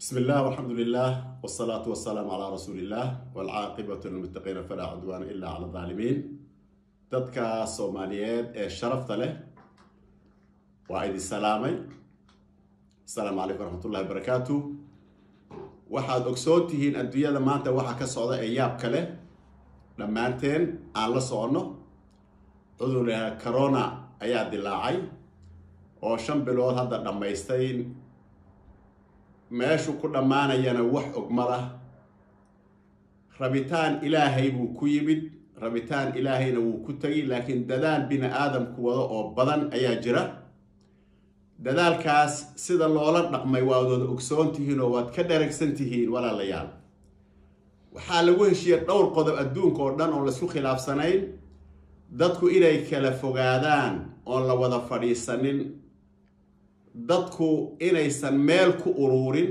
بسم الله والحمد لله والصلاة والسلام على رسول الله والعاقبة للمتقين فلا عدوان إلا على الظالمين. Dadka Soomaaliyeed ee sharafta leh, waa idin salaamay. Asalaamu calaykum waraxmatullahi wabarakaatu. Waxaad ogsoon tihiin adduunyada maanta waxaa ka socda ee yaabka leh, dhammaanteen aan la soconno. Cudurka corona ayaa dilaacay oo 5 bilood hadda dhammaystay, meeshu ku dhammaanayana wax ogma lah. Rabitaan Ilaahay buu ku yimid, rabitaan Ilaahayna wuu ku tegi, laakiin dadaal bini aadamku wado oo badan ayaa jira. Dadaalkaas sida loola dhaqmay waad wada ogsoon tihiin oo waad ka dharagsan tihiin, walaalayaal. Waxaa lagu heshiiyey dhowr qodob adduunka oo dhan oon laisku khilaafsanayn: dadku inay kala fogaadaan oon la wada fadhiisanin, dadku inaysan meel ku uruurin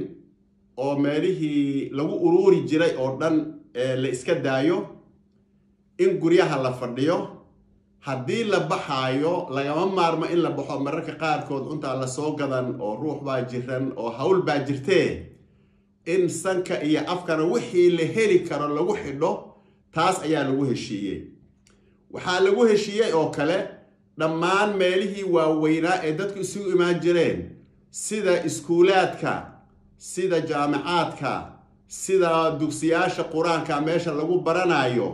oo meelihii lagu uruuri jiray oo dhan la iska daayo, in guryaha la fadhiyo. Haddii la baxaayo, lagama maarmo in la baxo mararka qaarkood, cuntaa lasoo gadan oo ruux baa jiran oo hawl baa jirtee, in sanka iyo afkana wixii la heli karo lagu xidho. Taas ayaa lagu heshiiyey. Waxaa lagu heshiiyey oo kale dhammaan meelihii waaweynaa ee dadku isugu imaan jireen, sida iskuulaadka, sida jaamicaadka, sida dugsiyaasha Qur-aanka meesha lagu baranayo,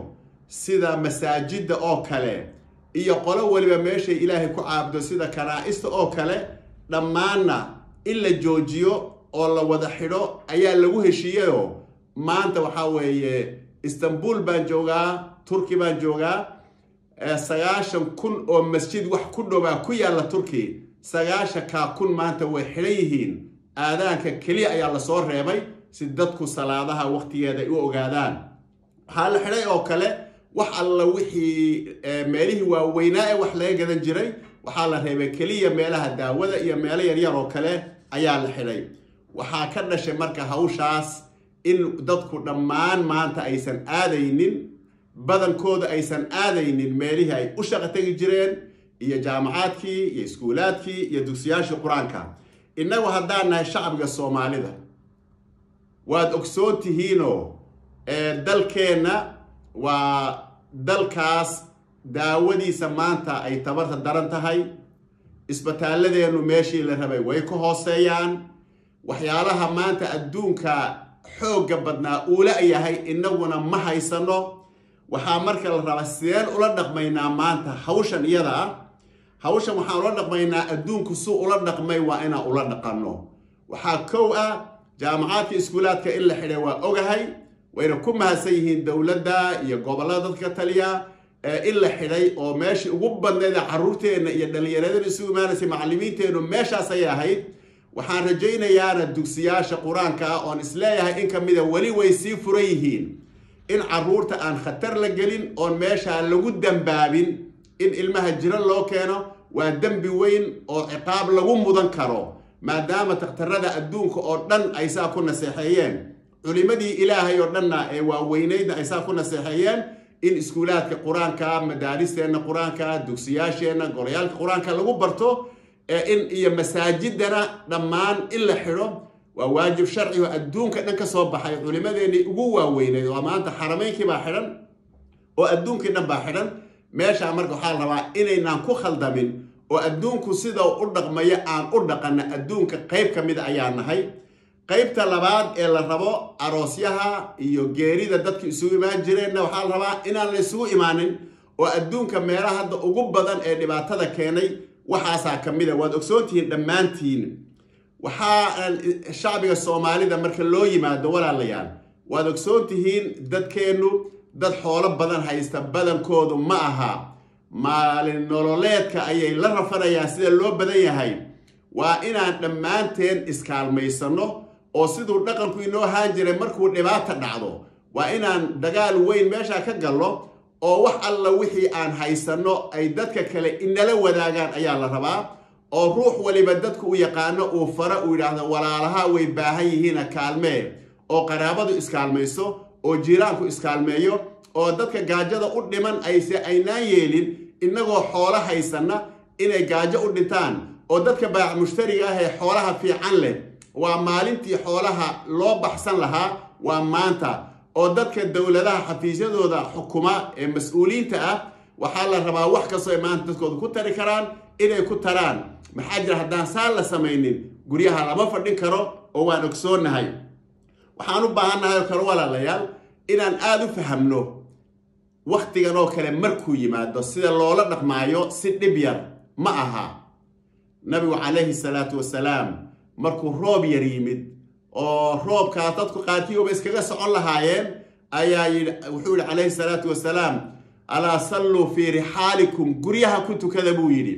sida masaajidda oo kale, iyo qolo weliba meeshay Ilaahay ku caabdo, sida kanaa'ista oo kale, dhammaanna in la joojiyo oo la wada xidho ayaa lagu heshiiyeyoo. Maanta waxaa weeye Istanbul baan joogaa, Turki baan joogaa. 90,000 oo masjid wax ku dhowaa ku yaalla Turki. 90-kaa kun maanta way xidhan yihiin. Aadaanka keliya ayaa lasoo reebay si dadku salaadaha waqtigeeda ay u ogaadaan. Waxaa la xidhay oo kale wax alla wixii meelihii waaweynaa ee wax laga gadan jiray. Waxaa la reebay keliya meelaha daawada iyo meelo yaryar oo kale ayaa la xidhay. Waxaa ka dhashay marka hawshaas in dadku dhammaan maanta aysan aadaynin, badankooda aysan aadaynin meelihii ay u shaqo tegi jireen iyo jaamacaadkii iyo iskuulaadkii iyo dugsiyaashii Qur-aanka. Innagu haddaan nahay shacbiga Soomaalida, waad ogsoon tihiinoo dalkeenna waa dalkaas daawadiisa maanta ay tabarta daran tahay. Isbitaaladeennu meeshii la rabay way ka hooseeyaan. Waxyaalaha maanta adduunka xoogga badnaa uula yahay innaguna ma haysano. Waxaa marka la rabaa, sideen ula dhaqmaynaa maanta hawshan iyada ah? Hawshan waxaan ula dhaqmaynaa adduunku suu ula dhaqmay waa inaan ula dhaqanno. Waxaa kow ah jaamacaadka, iskuulaadka in la xidhay waa ogahay, wayna ku mahadsan yihiin dowladda iyo gobollada dadka taliya in la xidhay, oo meeshii ugu badnayd carruurteenna iyo dhallinyaradeen isugu imaanaysay, macallimiinteennu meeshaas ayay ahayd. Waxaan rajaynayaana dugsiyaasha Qur-aanka ah oon isleeyahay in ka mida weli way sii furan yihiin, in carruurta aan khatar la gelin oon meeshaa lagu dambaabin. In ilmaha jiro loo keeno waa dembi weyn oo ciqaab lagu mudan karo, maadaama takhtarada adduunka oo dhan ay saa ku naseexeeyeen, culimadii Ilaahay oo dhanna ee waaweynaydna ay saa ku naseexeeyeen, in iskuulaadka Qur-aanka, madaaristeenna Qur-aanka, dugsiyaasheenna, golayaalka Qur-aanka lagu barto in iyo masaajidana dhammaan in la xidho waa waajib sharci oo adduunka dhan ka soo baxay, culimadeennii ugu waaweynayd. Oo maanta Xarameynkii baa xidhan oo adduunkii dhan baa xidhan meeshaa. Marka waxaa la rabaa inaynaan ku khaldamin oo adduunku sida u dhaqmayo aan u dhaqanna. Adduunka qayb ka mid ayaa nahay. Qaybta labaad ee la rabo, aroosyaha iyo geerida dadka isugu imaan jireenna, waxaa la rabaa inaan la isugu imaanin, oo adduunka meelaha hadda ugu badan ee dhibaatada keenay waxaasaa ka mid a, waad ogsoontihiin dhammaantiin. Waxaa shacbiga Soomaalida marka loo yimaado, walaalayaal, waad ogsoon tihiin dadkeennu dad xoolo badan haysta badankoodu ma aha. Maalin nololeedka ayay la rafanayaan sida loo badan yahay. Waa inaan dhammaanteen iskaalmaysanno oo siduu dhaqanku inoo ahaan jiray, markuu dhibaata dhacdo, waa inaan dagaal weyn meeshaa ka gallo oo wax alla wixii aan haysanno ay dadka kale inala wadaagaan ayaa la rabaa, oo ruux waliba dadku u yaqaano uu fara, uu yidhaahdo, "Walaalaha way baahan yihiina, kaalmee," oo qaraabadu iskaalmayso oo jiiraanku iskaalmeeyo, oo dadka gaajada u dhiman ayse aynaan yeelin innagoo xoolo haysanna inay gaajo u dhintaan, oo dadka baac mushtariga ah ee xoolaha fiican leh Waa maalintii xoolaha loo baxsan lahaa, waa maanta oo dadka dowladaha xafiisyadooda xukuma ee mas-uuliyiinta ah waxaa la rabaa wax kastoo ay maanta dadkooda ku tari karaan inay ku taraan. Maxaa jira, haddaan saan la samaynin guryaha lama fadhin karo oo waan ogsoonnahay. Waxaan u baahannahay oo kale walaalayaal inaan aada u fahamno wakhtigan oo kale markuu yimaado sida loola dhaqmaayo si dhib yar ma aha. Nabigu calayhi salaatu wasalaam markuu roob yar yimid oo roobkaa dadku qaarkiiba iskaga socon lahaayeen ayaa yidhi, wuxuu yidhi calayhi salaatu wasalaam, alaa salluu fii rixaalikum, guryaha ku tukada buu yidhi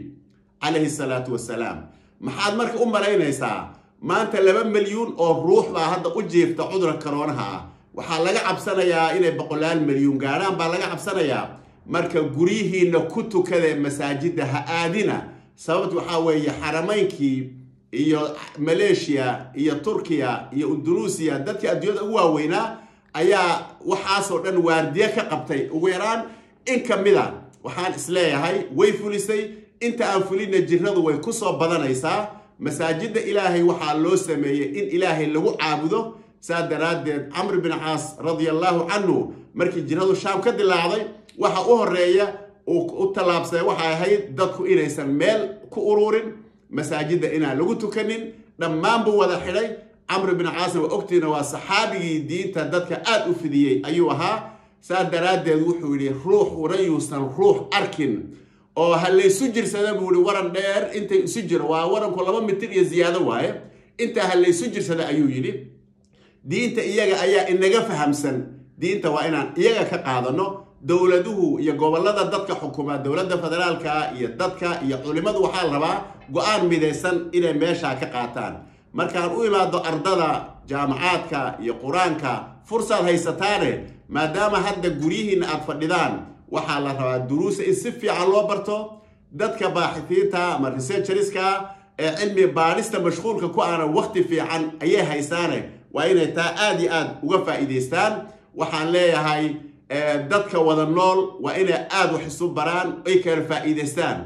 calayhi salaatu wasalaam. Maxaad marka u malaynaysaa maanta 2 milyuun oo ruux baa hadda u jiifta cudurka koroonaha ah. Waxaa laga cabsanayaa inay 100 milyuun gaadhaan baa laga cabsanayaa. Marka guryihiina ku tukadee, masaajidda ha aadina. Sababtu waxaa weeye xarameynkii iyo Maleeshiya iyo Turkiya iyo Indunuusiya, dadkii adduunyada ugu waaweynaa ayaa waxaasoo dhan waardiye ka qabtay. Ugu yaraan in ka mida waxaan isleeyahay way fulisay, inta aan fulinna jirradu way ku soo badanaysaa. Masaajidda Ilaahay waxaa loo sameeyey in Ilaahay lagu caabudo. Saa daraaddeed Camr bin Caas radia allaahu canhu markii jirradu Shaam ka dilaacday, waxa u horeeya uu u tallaabsaday waxay ahayd dadku inaysan meel ku ururin, masaajidda inaan lagu tukanin, dhammaan buu wada xidhay. Camr bin Caasna waa ogtiina, waa saxaabigii diinta dadka aada u fidiyey ayuu ahaa. Saa daraaddeed wuxuu yidhi ruux urayuusan ruux arkin oo ha laysu jirsada buu yihi, waran dheer intay isu jiro, waa waranku 2 mitir iyo ziyaado waaye, intaa ha laysu jirsada ayuu yidhi. Diinta iyaga ayaa inaga fahamsan, diinta waa inaan iyaga ka qaadano. Dowladuhu iyo gobollada dadka xukuma, dowladda federaalka iyo dadka iyo culimmadu waxaa la rabaa go-aan midaysan inay meeshaa ka qaataan. Markaan u imaado ardada jaamacaadka iyo qur-aanka, fursaad haysataane maadaama hadda guryihiinna aada fadhidaan, waxaa la rabaa duruusa in si fiican loo barto. Dadka baaxisiinta ama researcheriska ee cilmi baadhista mashquulka ku aana waqti fiican ayay haysaane, waa inay taa aada iyo aada uga faa'iidaystaan. Waxaan leeyahay dadka wada nool waa inay aada wax isu baraan, ay kala faa'iidaystaan.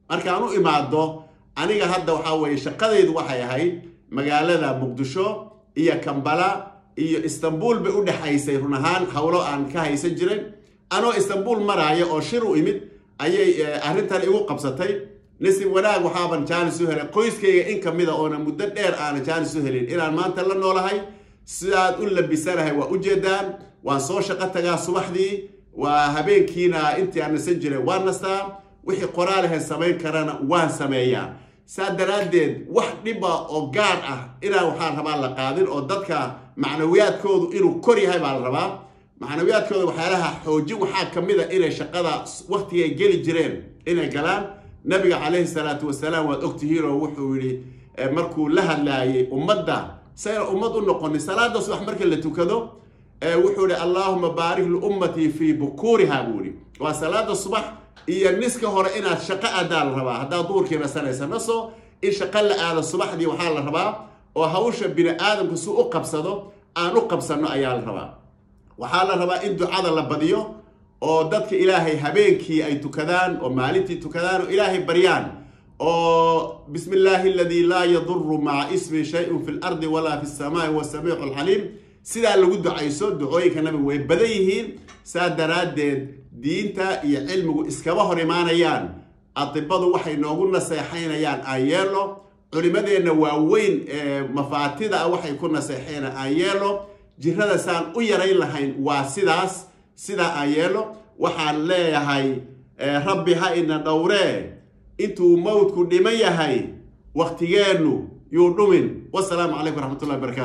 Markaan u imaado aniga hadda waxaa weeye shaqadaydu waxay ahayd magaalada Muqdisho iyo Kambala iyo Istanbul bay u dhexaysay. Run ahaan howlo aan ka haysan jiray anoo Istanbul maraayo oo shir u imid ayay arrintan igu qabsatay. Nasib wanaag waxaaban jaanis u helay qoyskayga in ka mida oona muddo dheer aanan jaanis u helin inaan maanta la noolahay. Sidaad u labisanahay waa ujeedaan, waan soo shaqo tagaa subaxdii, waa habeenkiina intii aan nasan jiray waan nastaa, wixii qoraalahan samayn karana waan sameeyaa. Saa daraaddeed wax dhiba oo gaar ah inaan waxaan rabaa la qaadin oo dadka macnawiyaadkoodu inuu kor yahay baa la rabaa. Macnawiyaadkooda waxyaalaha xoojin waxaa ka mid a inay shaqada waktigay geli jireen inay galaan. Nabiga calayhi salaatu wasalaam waad ogtihiinoo wuxuu yidhi markuu la hadlaayay ummadda sayna ummad u noqonin, salaada subax marka la tukado wuxuu yihi allaahuma baarik liummatii fii bukuuriha buu yihi. Waa salaada subax iyo niska hore inaad shaqo aadaa la rabaa. Haddaad duhurkii nasanaysa naso, in shaqo la aado subaxdii waxaa la rabaa oo hawsha bini aadamku si u qabsado aan u qabsanno ayaa la rabaa. Waxaa la rabaa in ducada la badiyo oo dadka Ilaahay habeenkii ay tukadaan oo maalintii tukadaan oo Ilaahay baryaan oo bismi illaahi aladii laa yaduru maca ismi shay-un fi lardi walaa fi samaai huwa samiicu alcaliim, sidaa lagu ducayso. Ducooyinka nabigu way badan yihiin. Saa daraaddeed diinta iyo cilmigu iskaba hor imaanayaan. Adibadu waxay noogu naseexaynayaan aan yeelno, culimadeenna waaweyn ee mafaatida ah waxay ku naseexeena aan yeelno. Jirrada saan u yarayn lahayn waa sidaas, sidaa aan yeelno. Waxaan leeyahay rabbi ha ina dhowree intuu mowdku dhiman yahay wakhtigeennu yuu dhumin. Wasalaamu calaykum waraxmatullahi barakatu.